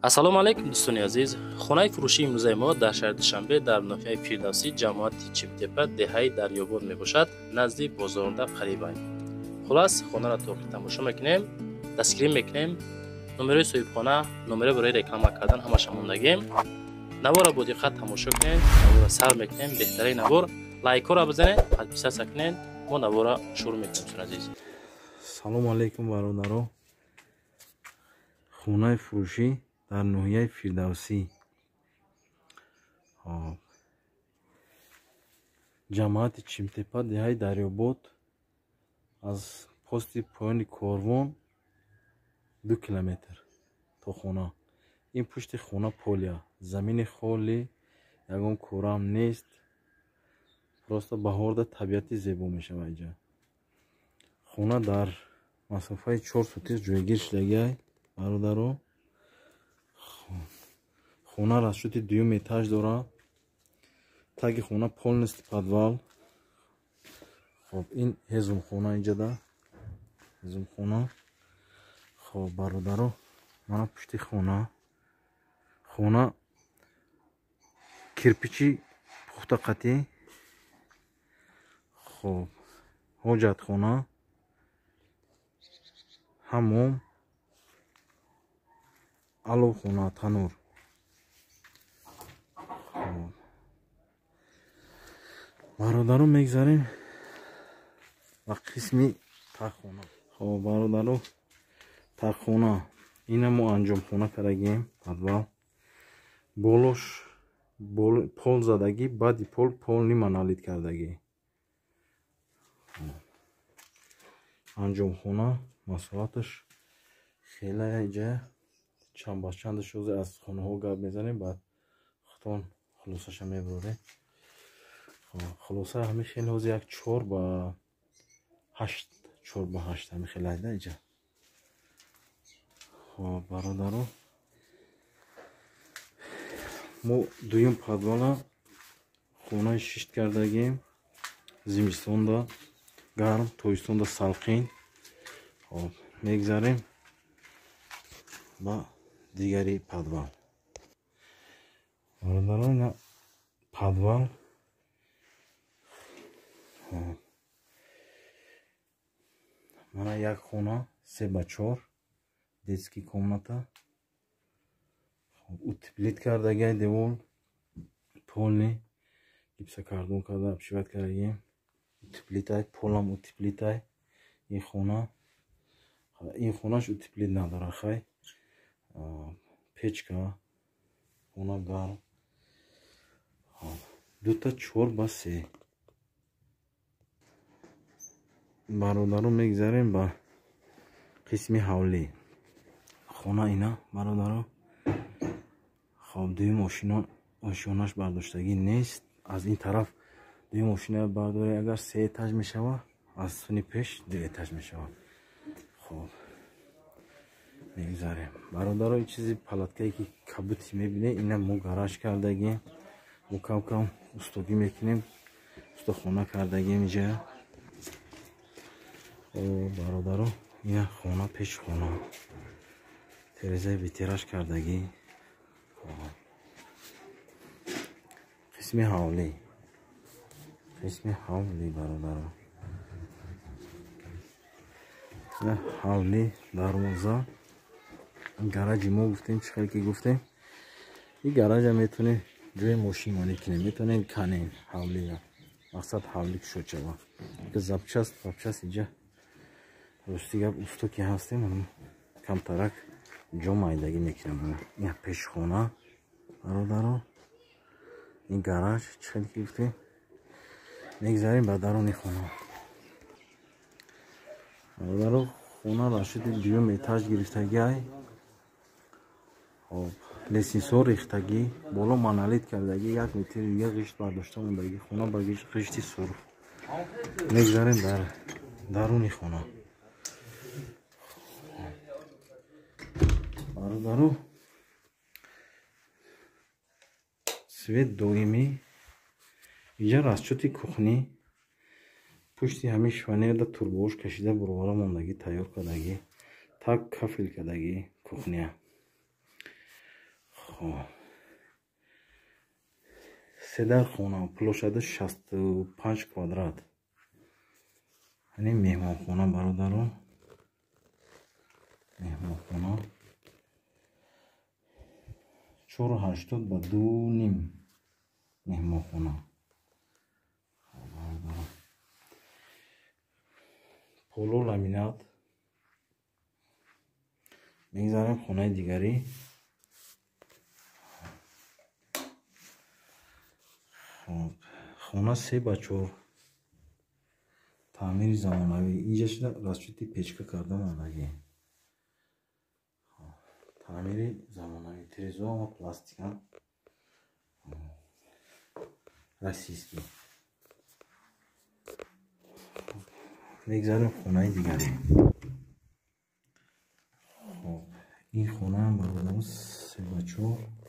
Ассалому алайкум, дӯстони азиз. Хонаи фурӯшии имрӯзаи мо дар шаҳри Душанбе, дар ноҳияи Фирдавсӣ, ҷамоати Чимтепа, деҳаи Дарёбод мебошад, назди бозорда қарибай. Хулас, хонаро то охир тамошо мекунем, дастгирӣ мекунем. Номерои соҳибхона, номеро барои реклама кардан ҳамаша мондагем. Наворро бо диққат тамошо кунед, наворро сар мекунем. Беҳтарин навор, лайкҳоро бизанед, подписаться кунед. Мо наворро шурӯъ мекунем, дӯстони азиз. Салому алайкум, бародаро. Хонаи фурӯшӣ дар ноҳияи Фирдавсӣ, ҷамоати Чимтепа, деҳаи Дарёбод, аз пости поёни корвон 2 километр то хона. Ин пушти хона полия, замини холӣ, ягон корам нест, просто баҳорда табиати зебо мешавад инҷа. Хона дар масофаи 4 сотих ҷойгир шудагиай, бародаро. Хона расчёти дуюм этаж дорад, таги хона полностью подвал. Хоб, ин ҳезумхона, инҷада ҳезумхона. Хоб, бародаро, мана пушти хона. Хона кирпичи пухта қатӣ. Хоб, ҳоҷатхона, ҳаммом, аловхона, танур. Бародаро, мегзарем ба қисми таххона. Хоб, бародаро, таххона ина мо анҷомхона кардагем, подвал болош пол задагӣ, баъди пол полни монолит кардагӣ. Анҷомхона масоҳаташ хеле иҷа чанд ба чандаш. Ҳозир аз хонаҳо гап мезанем, баъд худтон хулосаша мебарорем. Хулоса ҳамин хел, ҳозир як 4 ба 8, 4 ба 8 ҳамин хел айда иҷа. Хоб, бародаро, мо дуюм подвала хонаи шишт кардагем, зимистонда гарм, тобистонда салқин. Хоб, мегзарем ба дигари подвал. Бародаро, ина подвал. Мана як хона 3 ба 4, детский комната, утеплить кардагиай девол, полный гипсокартон карда, обшивать кардагием, утеплить ай, полам утеплить ай. Ин хона, ин хонаш утеплить надора, хай печка, хона гарм, дута 4 ба 3. Бародаро, мегзарем ба қисми ҳавлӣ хона. Ина, бародаро. Хоб, дуюм ошёнаш бардоштагӣ нест. Аз ин тараф дуюм ошина бардорӣ, агар се этаж мешава, аз суни пеш ду этаж мешава. Хоб, мегзарем, бародаро. Ин чизи палаткае ки кабути мебинед, ина мо гараж кардагем, мо кам кам устогӣ мекунем, устохона кардагем иҷа. Бародаро, ина хона, пеши хона терезаи витираж кардагӣ. Қисми ҳавлӣ, қисми ҳавлӣ, бародаро, ина ҳавлӣ, дарвоза, гараҷи мо гуфтем, чӣ хел ки гуфтем, ин гараҷа метавонем ҷои мошин монӣ кунем, метавонем канем ҳавлира, мақсад ҳавлӣ кушод шава. Запчасть запчасть иҷа, рости гап, усто ки ҳастем, камтарак ҷо майдагӣ мекунем. Ина пешхона, бародаро, ин гараж, чӣ хел ки гуфтем. Мегзарем ба даруни хона. Бародаро, хона расчёти дуюм этаж гирифтагиай. Хоб, лестницаҳо рехтагӣ, боло монолит кардагӣ, 1 метр дига ғишт бардошта мондагӣ, хона ба ғишти сурх. Мегзарем дар даруни хона. Бародаро, свет доимӣ. Инҷа расчёти кухни, пушти ҳамин шифоньерда турбош кашида буровара мондагӣ, тайёр кардагӣ, так кафел кардагӣ кухня. Хоб, седар хона, площада 65 квадрат. Ҳамин меҳмонхона, бародарон, меҳмонхона 4,80 ба 2,5 меҳмонхона. Поло ламинат. Мегзарем хонаи дигарӣ. Хоб, хона 3 ба 4, таъмири замонавӣ. Инҷа шуда расчёти печка карда мондагӣ. Таъмири замонавӣ, тирезаҳо ҳама пластикан, российский. Мегзарем хонаи дигарӣ. Хоб, ин хонаам, бародарон, 3 ба 4.